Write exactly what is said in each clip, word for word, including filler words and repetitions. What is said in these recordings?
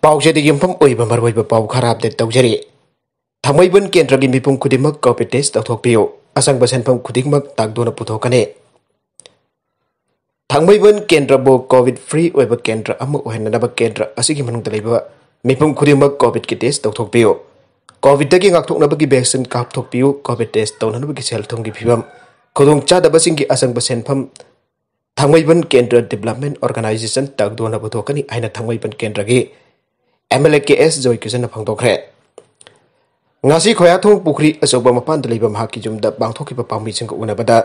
ꯄꯥꯎꯆꯦꯗ ꯌꯨꯝꯐꯝ ꯑꯣꯏꯕ ꯃꯔꯨꯑꯣꯏꯕ ꯄꯥꯎ ꯈꯔ ꯑꯞꯗꯦꯠ ꯇꯧꯖꯔꯤ꯫ ꯊꯥꯡꯃꯩꯕꯟ ꯀꯦꯟꯗ꯭ꯔꯒꯤ ꯃꯤꯄꯨꯝ ꯈꯨꯗꯤꯡꯃꯛ ꯀꯣꯚꯤꯗ ꯇꯦꯁ ꯇꯧꯊꯣꯛꯄꯤꯌꯨ꯫ ꯑꯁꯪꯕ ꯁꯦꯟꯐꯝ ꯈꯨꯗꯤꯡꯃꯛ ꯇꯥꯡꯗꯨꯅ ꯄꯨꯊꯣꯛꯀꯅꯤ꯫ ꯊꯥꯡꯃꯩꯕꯟ ꯀꯦꯟꯗ꯭ꯔꯕꯨ ꯀꯣꯚꯤꯗ ꯐ꯭ꯔꯤ ꯑꯣꯏꯕ ꯀꯦꯟꯗ꯭ꯔ ꯑꯃ ꯑꯣꯏꯍꯟꯅꯅꯕ ꯀꯦꯟꯗ꯭ꯔ ꯑꯁꯤꯒꯤ ꯃꯅꯨꯡꯗ ꯂꯩꯕ ꯃꯤꯄꯨꯝ ꯈꯨꯗꯤꯡꯃꯛ ꯀꯣꯚꯤꯗꯀꯤ ꯇꯦꯁ ꯇꯧꯊꯣꯛꯄꯤꯌꯨ꯫ ꯀꯣꯚꯤꯗꯇꯒꯤ ꯉꯥꯛꯊꯣꯛꯅꯕꯒꯤ ꯚꯦꯛꯁꯤꯟ ꯀꯥꯞꯊꯣꯛꯄꯤꯌꯨ꯫ ꯀꯣꯚꯤꯗ ꯇꯦꯁ ꯇꯧꯅꯅꯕꯒꯤ ꯁꯦꯜ ꯊꯨꯝꯒꯤ ꯐꯤꯕꯝ, ꯈꯨꯗꯣꯡꯆꯥꯗꯕꯁꯤꯡꯒꯤ ꯑꯁꯪꯕ ꯁꯦꯟꯐꯝ ꯊꯥꯡꯃꯩꯕꯟ ꯀꯦꯟꯗ꯭ꯔ ꯗꯤꯕꯂꯞꯃꯦꯟ ꯑꯣꯔꯒꯅꯥꯏꯖꯦꯁꯟ ꯇꯥꯡꯗꯨꯅ ꯄꯨꯊꯣꯛꯀꯅꯤ ꯍꯥꯏꯅ ꯊꯥꯡꯃꯩꯕꯟ ꯀꯦꯟꯗ꯭ꯔꯒꯤ ꯑꯦꯝ ꯑꯦꯜ ꯑꯦ ꯀꯦ ꯑꯦꯁ ꯖꯣꯏꯀꯤꯁꯟꯅ ꯐꯣꯡꯗꯣꯛꯈ꯭ꯔꯦ꯫ ꯉꯁꯤ ꯈꯣꯌꯥꯊꯣꯡ ꯄꯨꯈ꯭ꯔꯤ ꯑꯆꯧꯕ ꯃꯄꯥꯟꯗ ꯂꯩꯕ ꯃꯍꯥꯛꯀꯤ ꯌꯨꯝꯗ ꯄꯥꯡꯊꯣꯛꯈꯤꯕ ꯄꯥꯎꯃꯤꯁꯤꯡꯒ ꯎꯅꯕꯗ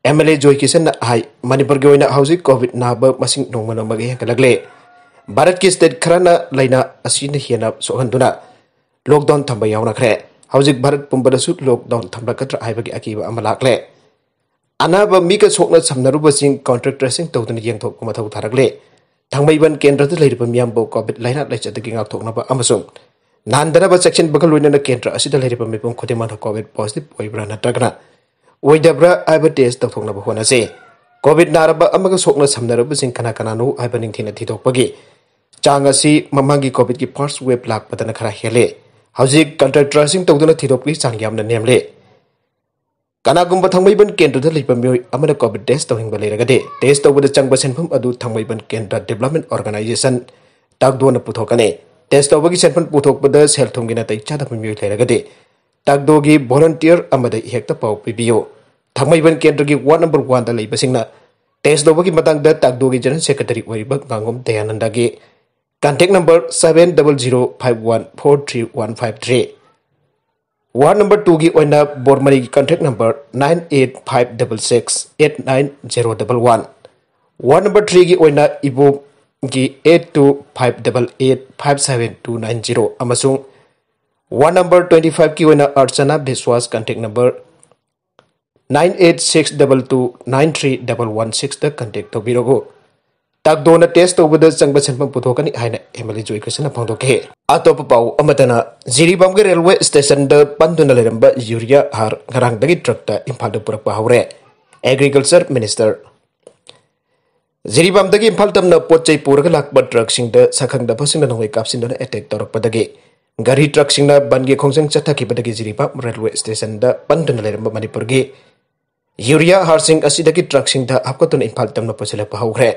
ꯑꯦꯝ ꯑꯦꯜ ꯑꯦ ꯖꯣꯏꯀꯤꯁꯟꯅ ꯍꯥꯏ, ꯃꯅꯤꯄꯨꯔꯒꯤ ꯑꯣꯏꯅ ꯍꯧꯖꯤꯛ ꯀꯣꯚꯤꯗ ꯅꯥꯕ ꯃꯁꯤꯡ ꯅꯣꯡꯃ ꯅꯣꯡꯃꯒꯤ ꯍꯦꯟꯒꯠꯂꯛꯂꯦ꯫ ꯚꯥꯔꯠꯀꯤ ꯁ꯭ꯇꯦꯠ ꯈꯔꯅ ꯂꯥꯏꯅꯥ ꯑꯁꯤꯅ ꯍꯦꯟꯅ ꯁꯣꯛꯍꯟꯗꯨꯅ ꯂꯣꯛꯗꯥꯎꯟ ꯊꯝꯕ ꯌꯥꯎꯅꯈ꯭ꯔꯦ꯫ ꯍꯧꯖꯤꯛ ꯚꯥꯔꯠ ꯄꯨꯝꯕꯗꯁꯨ ꯂꯣꯛꯗꯥꯎꯟ ꯊꯝꯂꯛꯀꯗ꯭ꯔꯥ ꯍꯥꯏꯕꯒꯤ ꯑꯀꯤꯕ ꯑꯃ ꯂꯥꯛꯂꯦ꯫ ꯑꯅꯥꯕ ꯃꯤꯒ ꯁꯣꯛꯅ ꯁꯝꯅꯔꯨꯕꯁꯤꯡ ꯀꯣꯟꯇ꯭ꯔꯦꯛ ꯇ꯭ꯔꯦꯁꯤꯡ ꯇꯧꯗꯨꯅ ꯌꯦꯡꯊꯣꯛꯄ ꯃꯊꯧ ꯇꯥꯔꯛꯂꯦ꯫ ꯊꯥꯡꯃꯩꯕꯟ ꯀꯦꯟꯗ꯭ꯔꯗ ꯂꯩꯔꯤꯕ ꯃꯤꯌꯥꯝꯕꯨ ꯀꯣꯚꯤꯗ ꯂꯥꯏꯅꯥ ꯂꯥꯏꯆꯠꯇꯒꯤ ꯉꯥꯛꯊꯣꯛꯅꯕ ꯑꯃꯁꯨꯡ ꯅꯥꯟꯗꯅꯕ ꯆꯦꯛꯁꯤꯟꯕꯒ ꯂꯣꯏꯅꯅ ꯀꯦꯟꯗ꯭ꯔ ꯑꯁꯤꯗ ꯂꯩꯔꯤꯕ ꯃꯤꯄꯨꯝ ꯈꯨꯗꯤꯡꯃꯛꯅ ꯀꯣꯚꯤꯗ ꯄꯣꯖꯤꯇꯤꯚ ꯑꯣꯏꯕ꯭ꯔꯥ ꯅꯠꯇ꯭ꯔꯒꯅ ꯑꯣꯏꯗꯕ꯭ꯔꯥ ꯍꯥꯏꯕ ꯇꯦꯁ ꯇꯧꯊꯣꯛꯅꯕ ꯍꯣꯠꯅꯁꯤ꯫ ꯀꯣꯚꯤꯗ ꯅꯥꯔꯕ ꯑꯃꯒ ꯁꯣꯛꯅ ꯁꯝꯅꯔꯕꯁꯤꯡ ꯀꯅꯥ ꯀꯅꯥꯅꯣ ꯍꯥꯏꯕ ꯅꯤꯡꯊꯤꯅ ꯊꯤꯗꯣꯛꯄꯒꯤ ꯆꯥꯡ ꯑꯁꯤ ꯃꯃꯥꯡꯒꯤ ꯀꯣꯚꯤꯗꯀꯤ ꯐꯥꯔꯁ ꯋꯦꯕ ꯂꯥꯛꯄꯗꯅ ꯈꯔ ꯍꯦꯜꯂꯦ꯫ ꯍꯧꯖꯤꯛ ꯀꯟꯇꯦꯛ ꯇ꯭ꯔꯦꯁꯤꯡ ꯇꯧꯗꯨꯅ ꯊꯤꯗꯣꯛꯄꯒꯤ ꯆꯥꯡ ꯌꯥꯝꯅ ꯅꯦꯝꯂꯦ꯫ ꯀꯅꯥꯒꯨꯝꯕ ꯊꯥꯡꯃꯩꯕꯟ ꯀꯦꯟꯗ꯭ꯔꯗ ꯂꯩꯕ ꯃꯤꯑꯣꯏ ꯑꯃꯅ ꯀꯣꯚꯤꯗ ꯇꯦꯁ ꯇꯧꯅꯤꯡꯕ ꯂꯩꯔꯒꯗꯤ, ꯇꯦꯁ ꯇꯧꯕꯗ ꯆꯪꯕ ꯁꯦꯟꯐꯝ ꯑꯗꯨ ꯊꯥꯡꯃꯩꯕꯟ ꯀꯦꯟꯗ꯭ꯔ ꯗꯤꯕꯂꯞꯃꯦꯟ ꯑꯣꯔꯒꯅꯥꯏꯖꯦꯁꯟ ꯇꯥꯡꯗꯨꯅ ꯄꯨꯊꯣꯛꯀꯅꯤ꯫ ꯇꯦꯁ ꯇꯧꯕꯒꯤ ꯁꯦꯟꯐꯝ ꯄꯨꯊꯣꯛꯄꯗ ꯁꯦꯜ ꯊꯨꯝꯒꯤ ꯅꯥꯇꯩ ꯆꯥꯗꯕ ꯃꯤꯑꯣꯏ ꯂꯩꯔꯒꯗꯤ, ꯇꯥꯡꯗꯨꯒꯤ ꯚꯣꯂꯨꯟꯇꯤꯌꯔ ꯑꯃꯗ ꯍꯦꯛꯇ ꯄꯥꯎ ꯄꯤꯕꯤꯌꯨ꯫ ꯊꯥꯡꯃꯩꯕꯟ ꯀꯦꯟꯗ꯭ꯔꯒꯤ ꯋꯥꯔꯗ ꯅꯝꯕꯔ ꯋꯥꯟꯗ ꯂꯩꯕꯁꯤꯡꯅ ꯇꯦꯁ ꯇꯧꯕꯒꯤ ꯃꯇꯥꯡꯗ ꯇꯥꯡꯗꯨꯒꯤ ꯖꯦꯅꯔꯦꯜ ꯁꯦꯀ꯭ꯔꯦꯇꯔꯤ ꯑꯣꯏꯔꯤꯕ ꯉꯥꯉꯣꯝ ꯗꯌꯥꯅꯟꯗꯒꯤ contact number seven double zero five one four three one five three, ward number ꯇꯨꯒꯤ ꯑꯣꯏꯅ ꯕꯣꯔꯃꯔꯤꯒꯤ contact number nine eight five double six eight nine zero double one, ward number ꯊ꯭ꯔꯤꯒꯤ ꯑꯣꯏꯅ ꯏꯕꯣꯝꯒꯤ eight two five double eight five seven two nine zero ꯑꯃꯁꯨꯡ ward number twenty fiveꯀꯤ ꯑꯣꯏꯅ Archana Biswas contact number nine eight six double two nine three double one sixꯇ contact ꯇꯧꯕꯤꯔꯛꯎ꯫ ꯇꯥꯡꯗꯨꯅ test ꯇꯧꯕꯗ ꯆꯪꯕ ꯁꯦꯟꯐꯝ ꯄꯨꯊꯣꯛꯀꯅꯤ ꯍꯥꯏꯅ ꯑꯦꯝ ꯑꯦꯜ ꯑꯦ ꯖꯣꯏꯀꯤꯁꯟꯅ ꯐꯣꯡꯗꯣꯛꯈꯤ꯫ ꯑꯇꯣꯞꯄ ꯄꯥꯎ ꯑꯃꯗꯅ, ꯖꯤꯔꯤꯕꯥꯝꯒꯤ ꯔꯦꯜꯋꯦ ꯁ꯭ꯇꯦꯁꯟꯗ ꯄꯟꯗꯨꯅ ꯂꯩꯔꯝꯕ ꯌꯨꯔꯤꯌꯥ ꯍꯥꯔ ꯉꯔꯥꯡꯗꯒꯤ ꯇ꯭ꯔꯛꯇ ꯏꯝꯐꯥꯜꯗ ꯄꯨꯔꯛꯄ ꯍꯧꯔꯦ꯫ ꯑꯦꯒ꯭ꯔꯤꯀꯜꯆꯔ ꯃꯤꯅꯤꯁꯇꯔ ꯖꯤꯔꯤꯕꯥꯝꯗꯒꯤ ꯏꯝꯐꯥꯜ ꯇꯝꯅ ꯄꯣꯠ ꯆꯩ ꯄꯨꯔꯒ ꯂꯥꯛꯄ ꯇ꯭ꯔꯛꯁꯤꯡꯗ ꯁꯛꯈꯪꯗꯕꯁꯤꯡꯅ ꯅꯣꯡꯃꯩ ꯀꯥꯞꯁꯤꯟꯗꯨꯅ ꯑꯦꯇꯦꯛ ꯇꯧꯔꯛꯄꯗꯒꯤ ꯒꯥꯔꯤ ꯇ꯭ꯔꯛꯁꯤꯡꯅ ꯕꯟꯒꯤ ꯈꯣꯡꯖꯪ ꯆꯠꯊꯈꯤꯕꯗꯒꯤ ꯖꯤꯔꯤꯕꯥꯝ ꯔꯦꯜꯋꯦ ꯁ꯭ꯇꯦꯁꯟꯗ ꯄꯟꯗꯨꯅ ꯂꯩꯔꯝꯕ ꯃꯅꯤꯄꯨꯔꯒꯤ ꯌꯨꯔꯤꯌꯥ ꯍꯥꯔꯁꯤꯡ ꯑꯁꯤꯗꯒꯤ ꯇ꯭ꯔꯛꯁꯤꯡꯗ ꯍꯥꯞꯀꯠꯇꯨꯅ ꯏꯝꯐꯥꯜ ꯇꯝꯅ ꯄꯨꯁꯤꯜꯂꯛꯄ ꯍꯧꯈ꯭ꯔꯦ꯫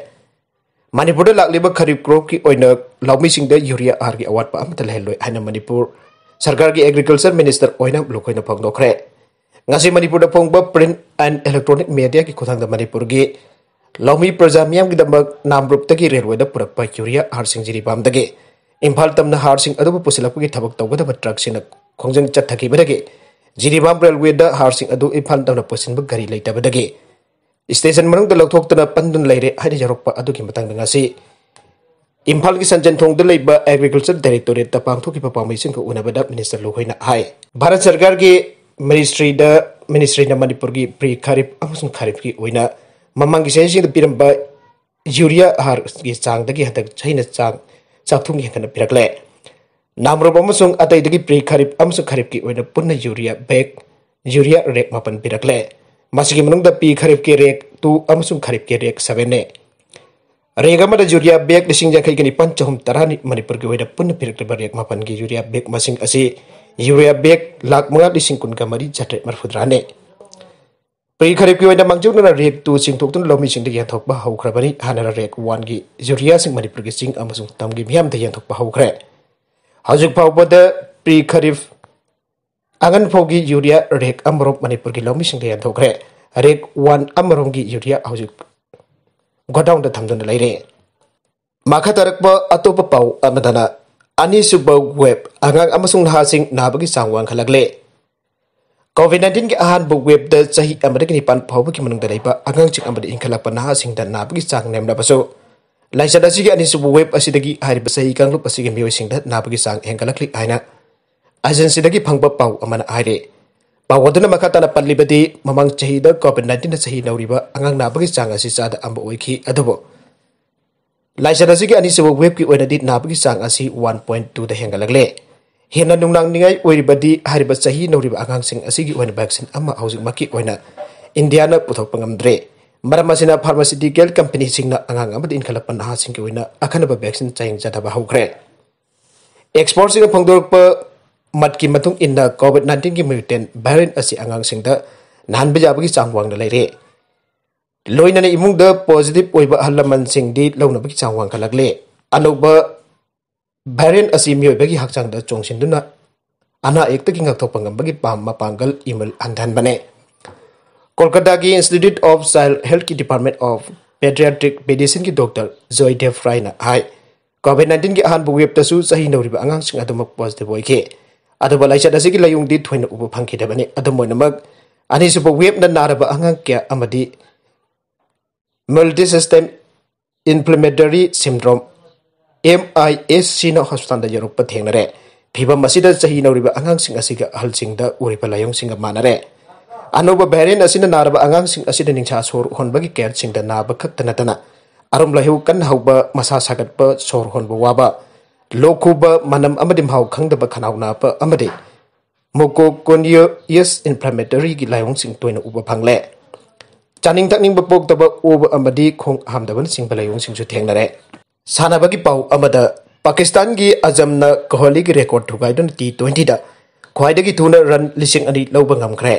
ꯃꯅꯤꯄꯨꯔꯗ ꯂꯥꯛꯂꯤꯕ ꯈꯔꯤꯞ ꯀ꯭ꯔꯣꯞꯀꯤ ꯑꯣꯏꯅ ꯂꯧꯃꯤꯁꯤꯡꯗ ꯌꯨꯔꯤꯌꯥ ꯍꯥꯔꯒꯤ ꯑꯋꯥꯠꯄ ꯑꯃꯠꯇ ꯂꯩꯍꯜꯂꯣꯏ ꯍꯥꯏꯅ ꯃꯅꯤꯄꯨꯔ ꯁꯔꯀꯥꯔꯒꯤ ꯑꯦꯒ꯭ꯔꯤꯀꯜꯆꯔ ꯃꯤꯅꯤꯁꯇꯔ ꯑꯣꯏꯅꯥꯝ ꯂꯨꯈꯣꯏꯅ ꯐꯣꯡꯗꯣꯛꯈ꯭ꯔꯦ꯫ ꯉꯁꯤ ꯃꯅꯤꯄꯨꯔꯗ ꯐꯣꯡꯕ ꯄ꯭ꯔꯤꯟꯠ ꯑꯦꯟ ꯏꯂꯦꯛꯇ꯭ꯔꯣꯅꯤꯛ ꯃꯦꯗꯤꯌꯥꯒꯤ ꯈꯨꯠꯊꯥꯡꯗ ꯃꯅꯤꯄꯨꯔꯒꯤ ꯂꯧꯃꯤ ꯄ꯭ꯔꯖꯥ ꯃꯤꯌꯥꯝꯒꯤꯗꯃꯛ ꯅꯥꯝꯔꯨꯞꯇꯒꯤ ꯔꯦꯜꯋꯦꯗ ꯄꯨꯔꯛꯄ ꯌꯨꯔꯤꯌꯥ ꯍꯥꯔꯁꯤꯡ ꯖꯤꯔꯤꯕꯥꯝꯗꯒꯤ ꯏꯝꯐꯥꯜ ꯇꯝꯅ ꯍꯥꯔꯁꯤꯡ ꯑꯗꯨꯕꯨ ꯄꯨꯁꯤꯜꯂꯛꯄꯒꯤ ꯊꯕꯛ ꯇꯧꯒꯗꯕ ꯇ꯭ꯔꯛꯁꯤꯡꯅ ꯈꯣꯡꯖꯪ ꯆꯠꯊꯈꯤꯕꯗꯒꯤ ꯖꯤꯔꯤꯕꯥꯝ ꯔꯦꯜꯋꯦꯗ ꯍꯥꯔꯁꯤꯡ ꯑꯗꯨ ꯏꯝꯐꯥꯜ ꯇꯝꯅ ꯄꯨꯁꯤꯟꯕ ꯒꯥꯔꯤ ꯂꯩꯇꯕꯗꯒꯤ ꯁ꯭ꯇꯦꯁꯟ ꯃꯅꯨꯡꯗ ꯂꯧꯊꯣꯛꯇꯨꯅ ꯄꯟꯗꯨꯅ ꯂꯩꯔꯦ ꯍꯥꯏꯅ ꯌꯥꯎꯔꯛꯄ ꯑꯗꯨꯒꯤ ꯃꯇꯥꯡꯗ ꯉꯁꯤ ꯏꯝꯐꯥꯜꯒꯤ ꯁꯟꯖꯦꯟꯊꯣꯡꯗ ꯂꯩꯕ ꯑꯦꯒ꯭ꯔꯤꯀꯜꯆꯔ ꯗꯥꯏꯔꯦꯛꯇꯣꯔꯦꯠꯇ ꯄꯥꯡꯊꯣꯛꯈꯤꯕ ꯄꯥꯎꯃꯤꯁꯤꯡꯒ ꯎꯅꯕꯗ ꯃꯤꯅꯤꯁꯇꯔ ꯂꯨꯈꯣꯏꯅ ꯍꯥꯏ, ꯚꯥꯔꯠ ꯁꯔꯀꯥꯔꯒꯤ ꯃꯤꯅꯤꯁꯇ꯭ꯔꯤꯗ, ꯃꯤꯅꯤꯁꯇ꯭ꯔꯤꯅ ꯃꯅꯤꯄꯨꯔꯒꯤ ꯄ꯭ꯔꯤ ꯈꯔꯤꯞ ꯑꯃꯁꯨꯡ ꯈꯔꯤꯞꯀꯤ ꯑꯣꯏꯅ ꯃꯃꯥꯡꯒꯤ ꯆꯍꯤꯁꯤꯡꯗ ꯄꯤꯔꯝꯕ ꯌꯨꯔꯤꯌꯥ ꯍꯥꯔꯒꯤ ꯆꯥꯡꯗꯒꯤ ꯍꯟꯗꯛ ꯆꯍꯤꯅ ꯆꯥꯡ ꯆꯥꯛꯊꯨꯝꯒꯤ ꯍꯦꯟꯒꯠꯅ ꯄꯤꯔꯛꯂꯦ꯫ ꯅꯥꯝꯔꯨꯞ ꯑꯃꯁꯨꯡ ꯑꯇꯩꯗꯒꯤ ꯄ꯭ꯔꯤ ꯈꯔꯤꯞ ꯑꯃꯁꯨꯡ ꯈꯔꯤꯞꯀꯤ ꯑꯣꯏꯅ ꯄꯨꯟꯅ ꯌꯨꯔꯤꯌꯥ ꯕꯦꯒ, ꯌꯨꯔꯤꯌꯥ ꯔꯦꯛ ꯃꯥꯄꯟ ꯄꯤꯔꯛꯂꯦ꯫ ꯃꯁꯤꯒꯤ ꯃꯅꯨꯡꯗ ꯄ꯭ꯔꯤ ꯈꯔꯤꯞꯀꯤ ꯔꯦꯛ ꯇꯨ ꯑꯃꯁꯨꯡ ꯈꯔꯤꯞꯀꯤ ꯔꯦꯛ ꯁꯚꯦꯟꯅꯦ꯫ ꯔꯦꯛ ꯑꯃꯗ ꯌꯨꯔꯤꯌꯥ ꯕꯦꯒ ꯂꯤꯁꯤꯡ ꯌꯥꯡꯈꯩꯒ ꯅꯤꯄꯥꯟ ꯆꯍꯨꯝ ꯇꯔꯥꯅꯤ ꯃꯅꯤꯄꯨꯔꯒꯤ ꯑꯣꯏꯅ ꯄꯨꯟꯅ ꯄꯤꯔꯛꯂꯤꯕ ꯔꯦꯛ ꯃꯥꯄꯟꯒꯤ ꯌꯨꯔꯤꯌꯥ ꯕꯦꯒ ꯃꯁꯤꯡ ꯑꯁꯤ ꯌꯨꯔꯤꯌꯥ ꯕꯦꯒ ꯂꯥꯈ ꯃꯉꯥ ꯂꯤꯁꯤꯡ ꯀꯨꯟꯒ ꯃꯔꯤ ꯆꯥꯇ꯭ꯔꯦꯠ ꯃꯔꯤꯐꯨꯇꯔꯥꯅꯤ꯫ ꯄ꯭ꯔꯤ ꯈꯔꯤꯞꯀꯤ ꯑꯣꯏꯅ ꯃꯥꯡꯖꯧꯅꯅ ꯔꯦꯛ ꯇꯨ ꯆꯤꯡꯊꯣꯛꯇꯨꯅ ꯂꯧꯃꯤꯁꯤꯡꯗ ꯌꯦꯟꯊꯣꯛꯄ ꯍꯧꯈ꯭ꯔꯕꯅꯤ꯫ ꯍꯥꯟꯅꯅ ꯔꯦꯛ ꯋꯥꯟꯒꯤ ꯌꯨꯔꯤꯌꯥꯁꯤꯡ ꯃꯅꯤꯄꯨꯔꯒꯤ ꯆꯤꯡ ꯑꯃꯁꯨꯡ ꯇꯝꯒꯤ ꯃꯤꯌꯥꯝꯗ ꯌꯦꯟꯊꯣꯛꯄ ꯍꯧꯈ꯭ꯔꯦ꯫ ꯍꯧꯖꯤꯛ ꯐꯥꯎꯕꯗ ꯄ꯭ꯔꯤ ꯈꯔꯤꯞ ꯑꯉꯟ ꯐꯧꯒꯤ ꯌꯨꯔꯤꯌꯥ ꯔꯦꯛ ꯑꯃꯔꯣꯝ ꯃꯅꯤꯄꯨꯔꯒꯤ ꯂꯧꯃꯤꯁꯤꯡꯗ ꯌꯦꯟꯊꯣꯛꯈ꯭ꯔꯦ꯫ ꯔꯦꯛ ꯋꯥꯟ ꯑꯃꯔꯣꯝꯒꯤ ꯌꯨꯔꯤꯌꯥ ꯍꯧꯖꯤꯛ ꯒꯣꯗꯥꯎꯟꯗ ꯊꯝꯗꯨꯅ ꯂꯩꯔꯦ꯫ ꯃꯈꯥ ꯇꯥꯔꯛꯄ ꯑꯇꯣꯞꯄ ꯄꯥꯎ ꯑꯃꯗꯅ, ꯑꯅꯤꯁꯨꯕ ꯋꯦꯕ, ꯑꯉꯥꯡ ꯑꯃꯁꯨꯡ ꯅꯍꯥꯁꯤꯡ ꯅꯥꯕꯒꯤ ꯆꯥꯡ ꯋꯥꯡꯈꯠꯂꯛꯂꯦ꯫ ꯀꯣꯚꯤꯗ ꯅꯥꯏꯟꯇꯤꯟꯒꯤ ꯑꯍꯥꯟꯕ ꯋꯦꯕꯇ ꯆꯍꯤ ꯑꯃꯗꯒꯤ ꯅꯤꯄꯥꯟ ꯐꯥꯎꯕꯒꯤ ꯃꯅꯨꯡꯗ ꯂꯩꯕ ꯑꯉꯥꯡꯁꯤꯡ ꯑꯃꯗꯤ ꯏꯟꯈꯠꯂꯛꯄ ꯅꯍꯥꯁꯤꯡꯗ ꯅꯥꯕꯒꯤ ꯆꯥꯡ ꯅꯦꯝꯂꯕꯁꯨ, ꯂꯥꯏꯆꯠ ꯑꯁꯤꯒꯤ ꯑꯅꯤꯁꯨꯕ ꯋꯦꯕ ꯑꯁꯤꯗꯒꯤ ꯍꯥꯏꯔꯤꯕ ꯆꯍꯤ ꯀꯥꯡꯂꯨꯞ ꯑꯁꯤꯒꯤ ꯃꯤꯑꯣꯏꯁꯤꯡꯗ ꯅꯥꯕꯒꯤ ꯆꯥꯡ ꯍꯦꯟꯒꯠꯂꯛꯂꯤ ꯍꯥꯏꯅ ꯑꯦꯖꯦꯟꯁꯤꯗꯒꯤ ꯐꯪꯕ ꯄꯥꯎ ꯑꯃꯅ ꯍꯥꯏꯔꯤ꯫ ꯄꯥꯎ ꯑꯗꯨꯅ ꯃꯈꯥ ꯇꯥꯅ ꯄꯜꯂꯤꯕꯗꯤ, ꯃꯃꯥꯡ ꯆꯍꯤꯗ ꯀꯣꯚꯤꯗ ꯅꯥꯏꯟꯇꯤꯟꯅ ꯆꯍꯤ ꯅꯧꯔꯤꯕ ꯑꯉꯥꯡ ꯅꯥꯕꯒꯤ ꯆꯥꯡ ꯑꯁꯤ ꯆꯥꯗ ꯑꯃ ꯑꯣꯏꯈꯤ, ꯑꯗꯨꯕꯨ ꯂꯥꯏꯆꯠ ꯑꯁꯤꯒꯤ ꯑꯅꯤꯁꯨꯕ ꯋꯦꯕꯀꯤ ꯑꯣꯏꯅꯗꯤ ꯅꯥꯕꯒꯤ ꯆꯥꯡ ꯑꯁꯤ ꯋꯥꯟ ꯄꯣꯏꯟ ꯇꯨꯗ ꯍꯦꯟꯒꯠꯂꯛꯂꯦ꯫ ꯍꯦꯟꯅ ꯅꯨꯡꯅꯥꯡꯅꯤꯡꯉꯥꯏ ꯑꯣꯏꯔꯤꯕꯗꯤ, ꯍꯥꯏꯔꯤꯕ ꯆꯍꯤ ꯅꯧꯔꯤꯕ ꯑꯉꯥꯡꯁꯤꯡ ꯑꯁꯤꯒꯤ ꯑꯣꯏꯅ ꯚꯦꯛꯁꯤꯟ ꯑꯃ ꯍꯧꯖꯤꯛꯃꯛꯀꯤ ꯑꯣꯏꯅ ꯏꯟꯗꯤꯌꯥꯅ ꯄꯨꯊꯣꯛꯄ ꯉꯝꯗ꯭ꯔꯦ꯫ ꯃꯔꯝ ꯑꯁꯤꯅ ꯐꯥꯔꯃꯥꯁꯤꯇꯤꯀꯦꯜ ꯀꯝꯄꯅꯤꯁꯤꯡꯅ ꯑꯉꯥꯡ ꯑꯃꯗꯤ ꯏꯟꯈꯠꯂꯛꯄ ꯅꯍꯥꯁꯤꯡꯒꯤ ꯑꯣꯏꯅ ꯑꯈꯟꯅꯕ ꯚꯦꯛꯁꯤꯟ ꯆꯥꯌꯦꯡ ꯆꯠꯊꯕ ꯍꯧꯈ꯭ꯔꯦ꯫ ꯑꯦꯛꯁꯄꯔꯠꯁꯤꯡꯅ ꯐꯣꯡꯗꯣꯔꯛꯄ ꯃꯠꯀꯤ ꯃꯇꯨꯡ ꯏꯟꯅ ꯀꯣꯚꯤꯗ ꯅꯥꯏꯟꯇꯤꯟꯒꯤ ꯃ꯭ꯌꯨꯇꯦꯟ ꯚꯦꯔꯤꯌꯦꯟꯠ ꯑꯁꯤ ꯑꯉꯥꯡꯁꯤꯡꯗ ꯅꯥꯍꯟꯕ ꯌꯥꯕꯒꯤ ꯆꯥꯡ ꯋꯥꯡꯅ ꯂꯩꯔꯦ꯫ ꯂꯣꯏꯅꯅ ꯏꯃꯨꯡꯗ ꯄꯣꯖꯤꯇꯤꯚ ꯑꯣꯏꯕ ꯑꯍꯜ ꯂꯃꯟꯁꯤꯡꯗꯤ ꯂꯧꯅꯕꯒꯤ ꯆꯥꯡ ꯋꯥꯡꯈꯠꯂꯛꯂꯦ꯫ ꯑꯅꯧꯕ ꯚꯦꯔꯤꯌꯦꯟꯠ ꯑꯁꯤ ꯃꯤꯑꯣꯏꯕꯒꯤ ꯍꯛꯆꯥꯡꯗ ꯆꯣꯡꯁꯤꯟꯗꯨꯅ ꯑꯅꯥ ꯑꯌꯦꯛꯇꯒꯤ ꯉꯥꯛꯊꯣꯛꯄ ꯉꯝꯕꯒꯤ ꯄꯥꯝ-, ꯃꯄꯥꯡꯒꯜ ꯏꯃꯜ ꯍꯟꯊꯍꯟꯕꯅꯦ꯫ ꯀꯣꯜꯀꯇꯥꯒꯤ Institute of Child Healthꯀꯤ Department of Pediatric Medicineꯒꯤ ꯗꯣꯛꯇꯔ ꯖꯣꯏꯗꯦꯕ ꯔꯥꯏꯅ ꯍꯥꯏ, ꯀꯣꯚꯤꯗ ꯅꯥꯏꯟꯇꯤꯟꯒꯤ ꯑꯍꯥꯟꯕ ꯋꯦꯕꯇꯁꯨ ꯆꯍꯤ ꯅꯧꯔꯤꯕ ꯑꯉꯥꯡꯁꯤꯡ ꯑꯗꯨꯃꯛ ꯄꯣꯖꯤꯇꯤꯚ ꯑꯣꯏꯈꯤ꯫ ꯑꯗꯨꯕꯨ ꯂꯥꯏꯆꯠ ꯑꯁꯤꯒꯤ ꯂꯥꯏꯑꯣꯡꯗꯤ ꯊꯣꯏꯅ ꯎꯕ ꯐꯪꯈꯤꯗꯕꯅꯤ꯫ ꯑꯗꯨꯝ ꯑꯣꯏꯅꯃꯛ, ꯑꯅꯤꯁꯨꯕ ꯋꯦꯕꯅ ꯅꯥꯔꯕ ꯑꯉꯥꯡ ꯀꯌꯥ ꯑꯃꯗꯤ multisystem inflammatory syndrome, MISCꯅ ꯍꯣꯁꯄꯤꯇꯥꯜꯗ ꯌꯧꯔꯛꯄ ꯊꯦꯡꯅꯔꯦ꯫ ꯐꯤꯚꯝ ꯑꯁꯤꯗ ꯆꯍꯤ ꯅꯧꯔꯤꯕ ꯑꯉꯥꯡꯁꯤꯡ ꯑꯁꯤꯒ ꯑꯍꯜꯁꯤꯡꯗ ꯎꯔꯤꯕ ꯂꯥꯏꯑꯣꯡꯁꯤꯡꯒ ꯃꯥꯟꯅꯔꯦ꯫ ꯑꯅꯧꯕ ꯚꯦꯔꯤꯌꯦꯟꯠ ꯑꯁꯤꯅ ꯅꯥꯔꯕ ꯑꯉꯥꯡꯁꯤꯡ ꯑꯁꯤꯗ ꯅꯤꯡꯁꯥ ꯁꯣꯔ ꯍꯣꯟꯕꯒꯤ ꯀꯌꯥꯠꯁꯤꯡꯗ ꯅꯥꯕ ꯈꯛꯇ ꯅꯠꯇꯅ, ꯑꯔꯨꯝ ꯂꯥꯏꯍꯧ ꯀꯟꯅ ꯍꯧꯕ, ꯃꯁꯥ ꯁꯥꯒꯠꯄ, ꯁꯣꯔ ꯍꯣꯟꯕ ꯋꯥꯕ, ꯂꯣꯛ ꯈꯨꯕ, ꯃꯅꯝ ꯑꯃꯗꯤ ꯃꯍꯥꯎ ꯈꯪꯗꯕ ꯈꯅꯥꯎ ꯅꯥꯕ ꯑꯃꯗꯤ mucocutaneous inflammationꯒꯤ ꯂꯥꯏꯑꯣꯡꯁꯤꯡ ꯇꯣꯏꯅ ꯎꯕ ꯐꯪꯂꯦ꯫ ꯆꯥꯅꯤꯡ ꯊꯛꯅꯤꯡꯕ ꯄꯣꯛꯇꯕ, ꯑꯣꯕ ꯑꯃꯗꯤ ꯈꯣꯡ ꯍꯥꯝꯗꯕꯅꯆꯤꯡꯕ ꯂꯥꯏꯑꯣꯡꯁꯤꯡꯁꯨ ꯊꯦꯡꯅꯔꯦ꯫ ꯁꯥꯟꯅꯕꯒꯤ ꯄꯥꯎ ꯑꯃꯗ, ꯄꯥꯀꯤꯁꯇꯥꯟꯒꯤ ꯑꯖꯝꯅ ꯀꯣꯍꯂꯤꯒꯤ ꯔꯦꯀꯣꯔꯗ ꯊꯨꯒꯥꯏꯗꯨꯅ ꯇꯤ ꯇ꯭ꯋꯦꯟꯇꯤꯗ ꯈ꯭ꯋꯥꯏꯗꯒꯤ ꯊꯨꯅ ꯔꯟ ꯂꯤꯁꯤꯡ ꯑꯅꯤ ꯂꯧꯕ ꯉꯝꯈ꯭ꯔꯦ꯫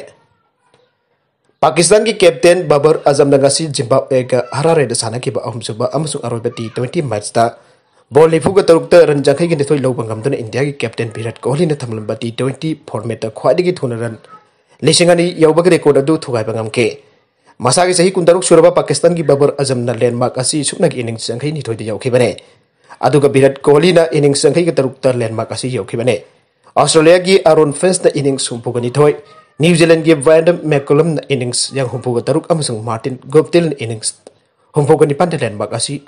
ꯄꯥꯀꯤꯁꯇꯥꯟꯒꯤ ꯀꯦꯞꯇꯦꯟ ꯕꯕꯔ ꯑꯖꯝꯅ ꯉꯁꯤ ꯖꯤꯝꯕꯥꯕꯋꯦꯒ ꯍꯔꯥꯔꯦꯗ ꯁꯥꯟꯅꯈꯤꯕ ꯑꯍꯨꯝꯁꯨꯕ ꯑꯃꯁꯨꯡ ꯑꯔꯣꯏꯕ ꯇꯤ ꯇ꯭ꯋꯦꯟꯇꯤ ꯃꯦꯠꯆꯇ ꯕꯣꯜ ꯅꯤꯐꯨꯒ ꯇꯔꯨꯛꯇ ꯔꯟ ꯌꯥꯡꯈꯩꯒ ꯅꯤꯊꯣꯏ ꯂꯧꯕ ꯉꯝꯗꯨꯅ ꯏꯟꯗꯤꯌꯥꯒꯤ ꯀꯦꯞꯇꯦꯟ ꯚꯤꯔꯥꯠ ꯀꯣꯍꯂꯤꯅ ꯊꯝꯂꯝꯕ ꯇꯤ ꯇ꯭ꯋꯦꯟꯇꯤ ꯐꯣꯔꯃꯦꯠꯇ ꯈ꯭ꯋꯥꯏꯗꯒꯤ ꯊꯨꯅ ꯔꯟ ꯂꯤꯁꯤꯡ ꯑꯅꯤ ꯌꯧꯕꯒꯤ ꯔꯦꯀꯣꯔꯗ ꯑꯗꯨ ꯊꯨꯒꯥꯏꯕ ꯉꯝꯈꯤ꯫ ꯃꯁꯥꯒꯤ ꯆꯍꯤ ꯀꯨꯟꯇꯔꯨꯛ ꯁꯨꯔꯕ ꯄꯥꯀꯤꯁꯇꯥꯟꯒꯤ ꯕꯕꯔ ꯑꯖꯝꯅ ꯂꯦꯟꯗꯃꯥꯔꯛ ꯑꯁꯤ ꯁꯨꯞꯅꯒꯤ ꯏꯅꯤꯡꯁ ꯌꯥꯡꯈꯩ ꯅꯤꯊꯣꯏꯗ ꯌꯧꯈꯤꯕꯅꯤ꯫ ꯑꯗꯨꯒ ꯚꯤꯔꯥꯠ ꯀꯣꯍꯂꯤꯅ ꯏꯅꯤꯡꯁ ꯌꯥꯡꯈꯩꯒ ꯇꯔꯨꯛꯇ ꯂꯦꯟꯗꯃꯥꯔꯛ ꯑꯁꯤ ꯌꯧꯈꯤꯕꯅꯤ꯫ ꯑꯁꯇ꯭ꯔꯦꯂꯤꯌꯥꯒꯤ ꯑꯥꯔꯣꯟ ꯐꯤꯟꯆꯅ ꯏꯅꯤꯡꯁ ꯍꯨꯝꯐꯨꯒ ꯅꯤꯊꯣꯏ, ꯅ꯭ꯌꯨ ꯖꯤꯂꯦꯟꯗꯒꯤ ꯕ꯭ꯔꯦꯟꯗꯟ ꯃꯦꯀꯀꯂꯝꯅ ꯏꯅꯤꯡꯁ ꯍꯨꯝꯐꯨꯒ ꯇꯔꯨꯛ ꯑꯃꯁꯨꯡ ꯃꯥꯔꯇꯤꯟ ꯒꯨꯞꯇꯤꯜꯅ ꯏꯅꯤꯡꯁ ꯍꯨꯝꯐꯨꯒ ꯅꯤꯄꯥꯟꯗ ꯂꯦꯟꯗꯃꯥꯔꯛ ꯑꯁꯤ